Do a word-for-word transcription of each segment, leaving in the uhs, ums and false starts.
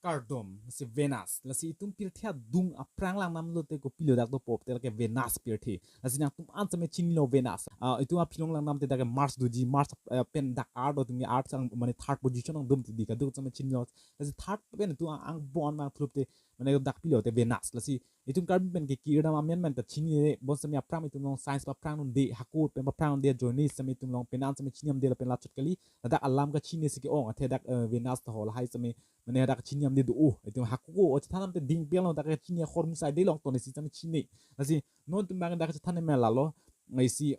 kardom, lasi Venus. Lasi itum pirthe adung aphrang langdamlote kopilo dak dopo te lake Venus pirthe. Lasi nangtum an seme chinilo Venus. Ah, itum aphi along langdamte dak Mars doji, Mars, eh, pen dak Earth do, itum Earth sang mane third position along dum te di kaduk seme chinilo. Lasi third pen itum ang, angbong an vangthup te mane dak pilote Venus. Lasi itum Karbi pen ke kirdam amen pen ta chinine, bonseme aphrang itum along science paphrang dunde, hako pen paphrang dunde ajoine seme itum along pen an seme chini damde lapen lachot kali. Ladak alam kachinine si ke-ong athe dak, eh, Venus ta ho lahai seme mane dak chini damde do. Oh, itum hako ko o chethan damte ding piang along dak chini ahormu sai de along ton isi seme chini. Lasi non itum bang dak chethan me lalo, isi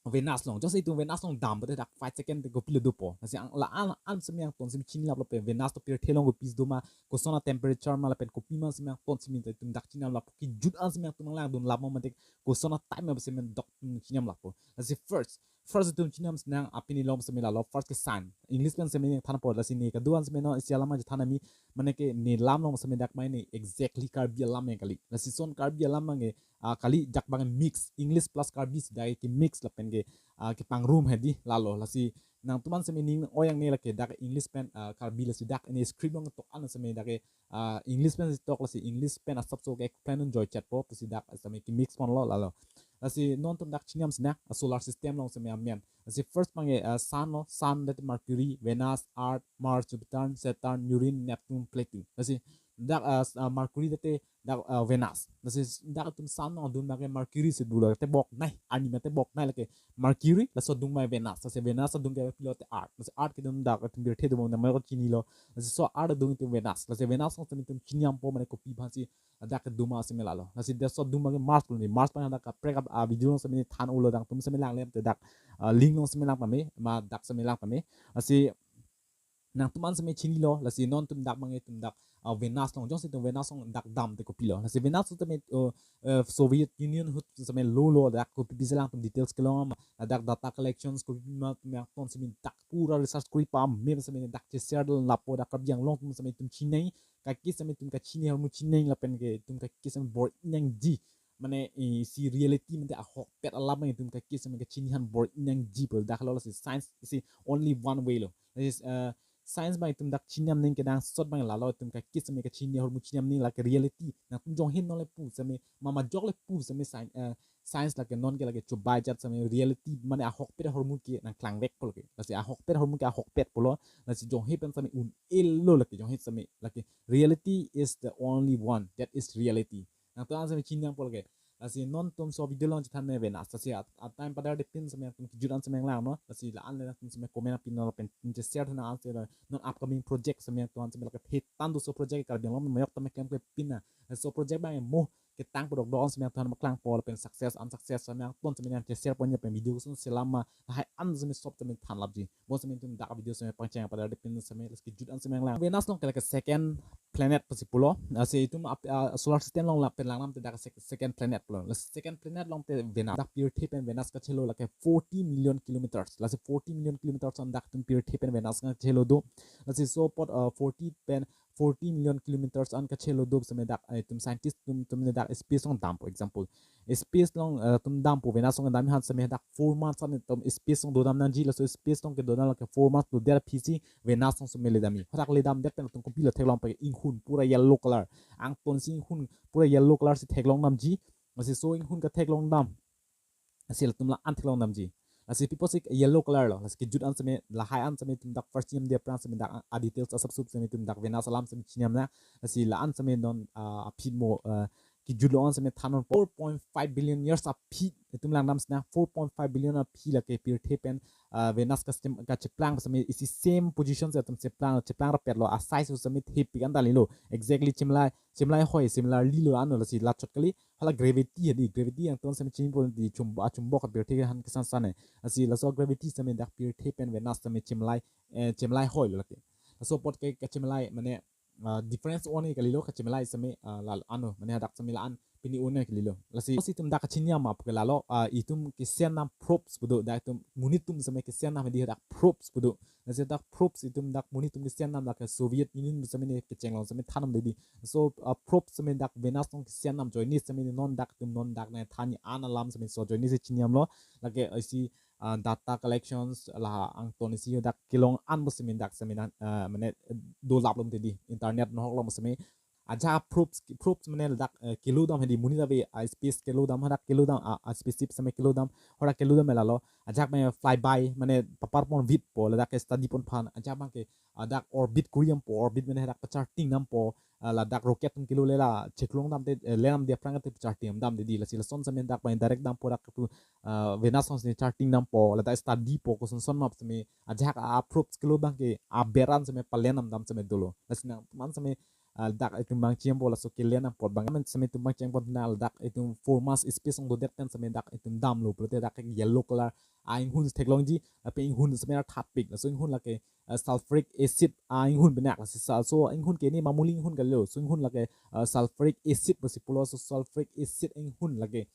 Venus along. Just itum Venus along dampo te dak five second te kopilo dopo. Lasi ang la an an seme angton seme chini lap lapen Venus to pirthe along kopi do ma, koson a temperature ma lapen kopi ma seme angton seme itum dak chini lap lapo, kijut an seme itum langdun lap ma mate koson a time ma seme dok, mm, chini lapo. Lasi first, first itum chini damsi nang apini along seme lalo, first ke sun. English pen seme thanpo, lasi ne kadokave seme non isi alam aja than ami mane ke ne lam along seme dak mane exactly Karbi alam yang kali. Lasi son Karbi alam yang, ah, kali dak bang mix, English plus Karbi si dak ke mix lapen ke, ah, kepangrum hedi lalo. Lasi nangtum an seme ning oyang ne lake dak English pen, ah, Karbi, lasi dak ne script along tok an seme dak ke, ah, English pen si tok, lasi English pen asapso ke explain un joy chat po, lasi dak seme ke mix ponlo lalo. Lasi non itum dak chini damsi nang, ah, solar system along seme amen. Lasi first bang, ah, sun lo, sun, that Mercury, Venus, Earth, Mars, Jupiter, Saturn, Uranus, Neptune, Pluto. Lasi dak, ah, s-, ah, Mercury dak te dak, ah, Venus. Lasi s-, dak itum sun along adun bang ke Mercury si pulo, tebok nei, arni ma tebok nei lake Mercury, laso adung bang Venus. Lasi Venus adung ke pilote Earth. Lasi Earth kedun dak itum pirthe do ma, namai ko chinilo. Lasi so Earth adung itum Venus. Lasi Venus along seme itum chini dampo mane kopi aphansi dak kedo ma seme lalo. Lasi dak so adung bang ke Mars pulo ni. Mars bang dak kaprek, ah, video along seme than ulo, nangtum seme lang lem te dak, ah, link along seme lang pame, ma dak seme lang pame. Lasi nangtum an seme chinilo, lasi non itum dak bang itum dak, ah, Venus along, jongsi itum Venus along dak damte kopilo. Lasi Venus along seme, uh, uh, Soviet Union ahut seme lolo, dak kopi pisi lang itum details kelong ma, dak data collections kopi ma itum angton seme dak pura research kori pame seme dak che-share dun lapo, dak Karbi Anglong atum seme itum chinine, kaki seme itum kachini ahormu chinine lapen ke itum kaki seme bor-i nangji. Mane isi reality mate ahokpet alam bang itum kaki seme kachini aphan bor-i nangji po, dak lo. Lasi science isi only one way lo. Lasi, eh, science bang itum dak chini dam ning kenangsot bang lalo, itum kaki seme kachini ahormu chini dam ning lake reality. Nangtum jonghe non le pu seme, mama jok le pu seme science, eh, science lake non ke lake chobai jat seme reality mane ahokpet ahormu ke nangklang vek pulo ke. Lasi ahokpet ahormu ke ahokpet pulo. Lasi jonghe pen seme un-elo lake, jonghe seme lake reality is the only one. That is reality. Nangtum an seme chini dampo lake. Lasi non itum so video along chethan me Venus. Lasi at, at time padar de pin seme itum kijut an seme lang no. Lasi la-an le itum seme comment apin non lapen itum che-share than an seme non upcoming project seme itum an seme lake phetan do so project Karbi Anglong mayok tame klem klepin na. Lasi so project bang mo ketang pudok do an seme itum an maklangpo lapen success unsuccess seme itum an seme nang che-share pon ya pen video koson selam ma lahai an seme sop seme than lapji. Bon seme itum dak video seme pangcheng padar de pin seme lasi kijut an seme lang. Venus along ke lake second planet pusi pulo. Lasi itum ap-, ah, solar system along lapen langdam te dak sec-, second planet pulo. Lasi second planet along te Venus. Dak pirthe pen Venus kachelo lake forty million kilometers. Lasi forty million kilometers an dak itum pirthe pen Venus kachelo do. Lasi so apot, ah, forty pen, forty million kilometers an kachelo do seme dak, eh, itum scientist atum, atum ne dak space along dampo, example. Space along, eh, itum dampo, Venus along dam aphan seme dak four months an itum space along dodam nangji, laso space along kedodam lake four months dodet aphi si Venus along seme ledamji. Hadak ledamdet pen itum kopilo theklong pake inghun pura yellow color. Angton si inghun pura yellow color si theklong damji. Lasi so inghun katheklong dam. Lasi latum la-an theklong damji. Lasi pi apotsi yellow color lo. Lasi kijut an seme lahai an seme itum dak first chini damde aphrang seme dak a-details asapso seme itum dak Venus alam seme chini dam na. Lasi la-an seme non, ah, aphi mo, ah, kijut lo an seme than non four point five billion years aphi itum langdamsi nang, four point five billion aphi lake pirthe pen, ah, Venus kastem kacheplang seme isi same position si itum cheplang, cheplang rapet lo, a size seme thepik an ta lilo. Exactly chimlai, chimlai hoi, similarly lo ano, lasi lachot kali. Hala gravity hedi, gravity angton seme chini pon di chum-, achumbok apirthe aphan kesan san ne. Lasi laso gravity seme dak pirthe pen Venus seme chimlai, eh, chimlai hoi lo lake. Laso apot ke, kachimlai mane, ah, difference one kalilo, kachimlai seme, ah, lal ano, mane hadak seme la-an pini one kalilo. Lasi, lasi itum dak kachini dam apot ke lalo, ah, itum kesen dam probes pu do, dak itum monit atum seme kesen dam hedi dak probes pu do. Lasi dak probes itum dak monit atum kesen dam dak Soviet Union seme ne kecheng along seme than damde di. So, ah, probes seme dak Venus along kesen dam ajoine seme ne non dak itum non dak ne thanji an alam seme so ajoine si chini damlo. Lake isi, ah, data collections la angton isi dak kelong an pu seme dak seme na, ah, mane dolap lom tedi internet nohok lom seme ajak props props mane ladak, eh, kelodam hedi monit ave, ah, space kelodam hadak kelodam, ah, ah, spaceship seme kelodam hadak kelodam lalo ajak mane flyby mane papar pon vit po ladak ke study pon aphan ajak abang ke, ah, dak orbit kuri dampo, orbit mane hadak pacharting dampo, ah, ladak rocket atum kelo lela cheklong damte, eh, lenam dia aphrang te pacharting damtedi lasi lason seme dak mane direct dampo dak tu, ah, Venus song sene charting dampo ladak study po kosonson ma pu seme ajak a props kelo abang ke aber an seme palenam dam seme dolo. Lasi nangtum an seme, ah, dak itum bang chiampo laso kelen apot bang amen seme itum bang chiang pon na ladak itum four months space ong dodet pen seme dak itum damlo pulote dak ke yellow color a inghun theklongji, lapen inghun seme ra thatpik laso inghun lake, ah, sulfuric acid a inghun benak lasi sa so inghun ke ne mamuli inghun kali lo, so inghun lake, ah, sulfuric acid pusi pulo, so sulfuric acid inghun lake,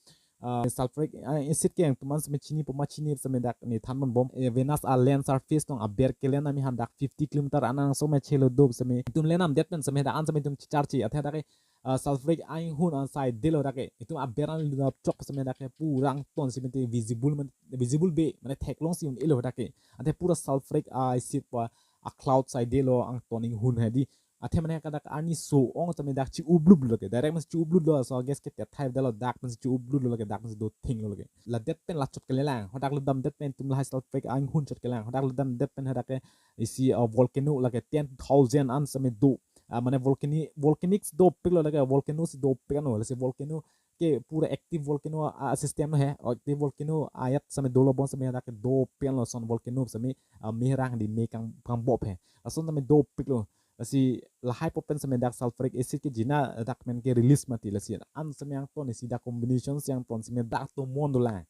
ah, sulfuric, ah, acid ke nangtum an seme chinipo ma chini seme dak ne than pon bom, eh, Venus a land surface along aber kelen ami han dak fifty kilometer anang so me chelo do seme itum lenam det pen seme dak an seme itum chicharchi athe dak ke, ah, sulfuric a inghun an sai delo dak ke itum aber an luna chok seme dak ke pura angton seme te visible man visible be mane theklongsi un-elo dak ke athe pura sulfuric acid pa a cloud sai delo angton inghun hedi. Athe mane kadak arni so ong tame dak chi-ublutlo ke. Direct masi chi-ublutlo, so gas ke tethai dalo dak masi chi-ublutlo ke, dak masi do thinglo ke. La det pen la chot kele lang. Hadak lo dam det pen itum lahai sulfuric a inghun chot kele lang. Hadak lo dam det pen hadak ke isi, uh, volcano lake ten thousand an seme do. Ah, mane volcanic, volcanics dopiklo lake, volcano si dopik ano. Lasi volcano ke pura active volcano a system he. Active volcano ayat seme dolo bon seme hadak ke dopik ano son volcano seme, ah, me rang di me kang, kang bop he. Lason seme dopiklo. Lasi lahai po pen seme dak sulfuric acid ke jina dak men ke release mati lasi an seme angton isi dak combination si angton seme dak tomon dolang.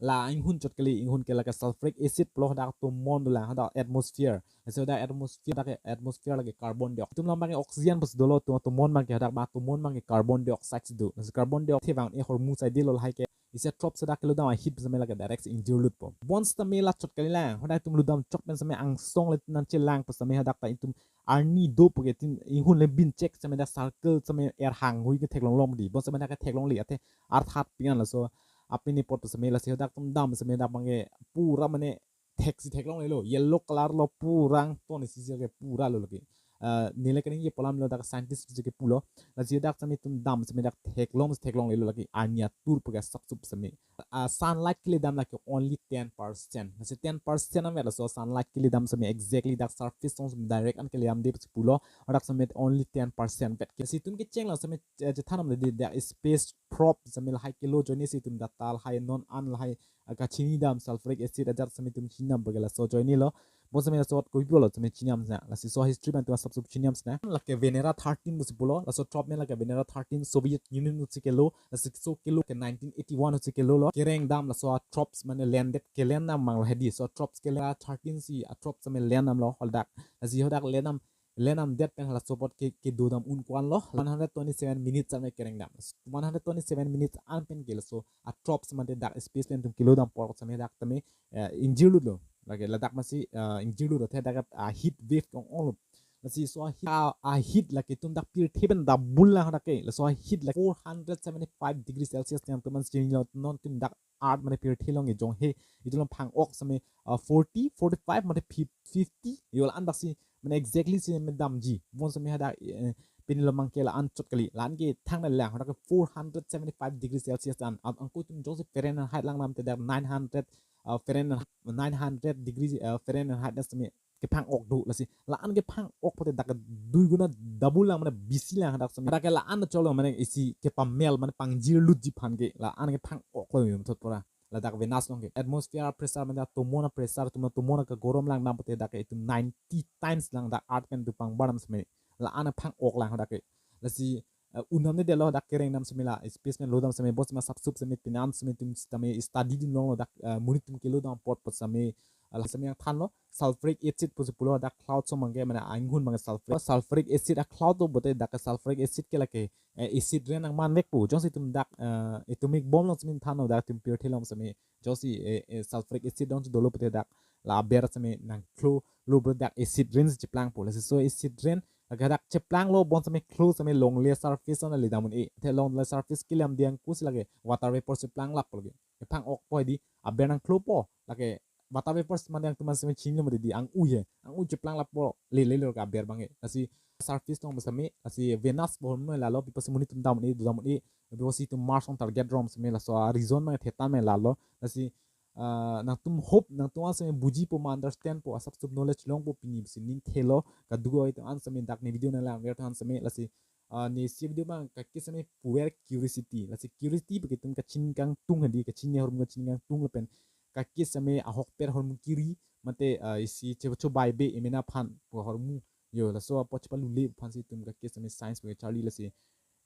La inghun chot kali, inghun ke lake sulfuric acid pulo dak tomon dolang hadak atmosphere. Lasi dak atmosphere dak atmosphere lake carbon dioxide. Itum lam bang ke oxygen pusi dolo tu tomon bang ke hadak ba tomon bang ke carbon dioxide si do. Lasi carbon dioxide bang e hormu sai delo lahai ke isi a trops dak kelo dam a heat seme lake direct ingjir lut po. Bon seme la chot kali lang. Hadak itum lo dam chok pen seme angsong le nan chelang po seme hadak ta itum arni do po ke tin inghun le bin chek seme dak circle seme er hang hui ke theklong long di. Bon seme dak ke theklong li athe arthat pingan laso apini pot seme lasi hadak itum dam seme dak bang ke pura mane thek si theklonglelo, yellow color lo pura angton isi si ke pura lo lake. Ah, nile kening ye polam lo dak scientist si ke pulo. Lasi dak seme itum dam seme dak theklong si theklonglelo lake arni atur pu ke sapsup seme. Ah, sunlight kele dam lake only ten percent. Lasi ten percent am laso sunlight kele dam seme exactly dak surface along seme direct an kele dam de pusi pulo. Hadak seme only ten percent vet. Lasi itum kecheng lo seme, eh, chethan am le di dak space probe seme lahai kelo joine si itum data lahai non an lahai, ah, kachini dam sulfuric acid ajat seme itum chinam bagala so joine lo. Bon seme laso kopi pulo seme chinam sna. Lasi so history ban itum sapsup chinam sna. Lake Venera thirteen pusi pulo. Laso trops men lake Venera thirteen Soviet Union si kelo. Lasi so kelo ke nineteen eighty-one si kelo lo. Kereng dam laso a trops mane landed kelen nam mang lo hedi. So trops kelen thirteen si a trops seme len nam lo hadak. Lasi hadak len nam len nam det pen hala support ke, kedo dam un kwan lo. One hundred twenty-seven minutes an kereng dam. One hundred twenty-seven minutes an pen ke laso a trops mane dak space pen itum kelo dam por seme dak tame, eh, ingjir lut lo. Lake ladak masi, eh, ingjir lut lo the dak a heat wave kong ong lo. Lasi so a heat, a, a heat lake itum dak pirthe pen double lang dak ke. Laso a heat lake four hundred seventy-five degree Celsius yang teman sini lo non itum dak earth mane pirthe along ejong he. Itum along phang-ok seme, uh, forty, forty-five mane fif-, fifty. Yo la-an dak si mane exactly si me damji. Bon seme hadak, eh, pini lo mang ke la-an chot kali. La-an ke thang na lang hadak four hundred seventy-five degree Celsius an. Ang, angko itum jongsi Fahrenheit lang nam te dak nine hundred, uh, Fahrenheit, nine hundred degree, uh, Fahrenheit na seme kephang-ok do lasi. La-an kephang-ok pote dak dui guna double lang mane bisi lang hadak seme. Dak ke la-an cholo mane isi kepamel mane pangjir lutji aphan ke la-an kephang-ok lo yum thot pora. Ladak Venus along ke atmosphere pressure mane tomon pressure, tomon, tomon ke gorom lang nam pote dak ke itum ninety times lang dak earth pen itum pangbar nam seme. La-an phang-ok lang hadak ke. Lasi, eh, un nam ne delo dak kereng nam seme la space pen lo dam seme bon seme sapsup seme pini an seme itum tame study dun long lo dak, eh, monit atum kelo dam apot apot seme, eh, la seme yang than lo sulfuric acid pusi pulo dak cloud so mang ke mane inghun mang ke sulfuric, sulfuric acid a cloud do pote dak ke sulfuric acid ke lake, eh, acid rain nangman vek pu. Jongsi itum dak, eh, atomic bomb along seme than lo dak itum pirthe along seme jongsi, eh, eh, sulfuric acid dong dolo pote dak la aber seme nangklo lo pote dak acid rain si cheplang po. Lasi so acid rain Lake dak cheplanglo bon seme klo seme longle surface an le dam un-e. Te longle surface kelam diang kus lake water vapor cheplang lap lake. Ephang ok po di aber nangklopo lake water vapor mane nangtum an seme chinilo mati di ang-u he. Ang-u cheplang lappo le le lo ke aber bang he. Lasi surface tong seme lasi Venus bo hormu lalo pi pusi monit atum dam un-e dam un-e. Pi pusi itum Mars tong target rom seme laso a reason mane thetan mane lalo. Lasi ah, nangtum hope nangtum an seme bujipo ma understandpo asap sup knowledge longpo pini pusi ning thelo kadokave itum an seme dak ne video nanglang ver than seme lasi ah, ne isi video bang kake seme puer curiosity. Lasi curiosity pu ke itum kachini kangtung hadi kachini ahormu kachini kangtung lapen kake seme ahokpet ahormu kiri mate ah, isi chechobai be emena aphan pu ahormu yo laso apo chepalule aphan si itum kake seme science pu charli lasi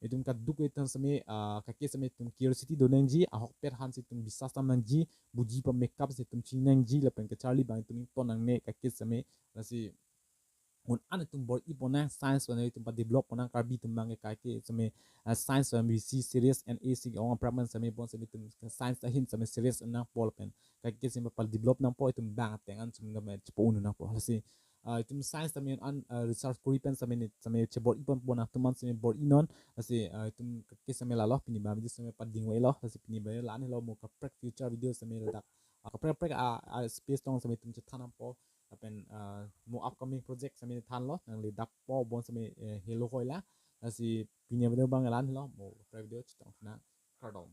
itum kadokave than seme ah, kake seme itum curiosity do nangji ahokpet aphan si itum bisas tam nangji buji pa makeup si itum chini nangji lapen kacharli bang itum ington nangne kake seme lasi un-an itum bor-i ponnang science pu nang itum pa develop ponnang Karbi atum bang kake seme ah, science pu bisi serious and isi ong aprat man seme bon seme itum science ahin seme serious nangpo lapen kake seme pa develop nangpo itum bang ateng an seme chepo un nangpo lasi ah, itum science tame un-an ah, research kori pen seme ne seme chebor-i pon ponnang atum an seme bor-i non lasi ah, itum kake seme lalo pini ba video seme pading welo lasi pini ba la-an helo mo kaprek future video seme ladak ah, kaprek kaprek ah, ah, space tong seme itum chethan nangpo lapen ah, mo upcoming project seme thanlo nangli dakpo bon seme eh, helo hoila lasi pini video bang la-an helo mo kaprek video chetong nang kardom.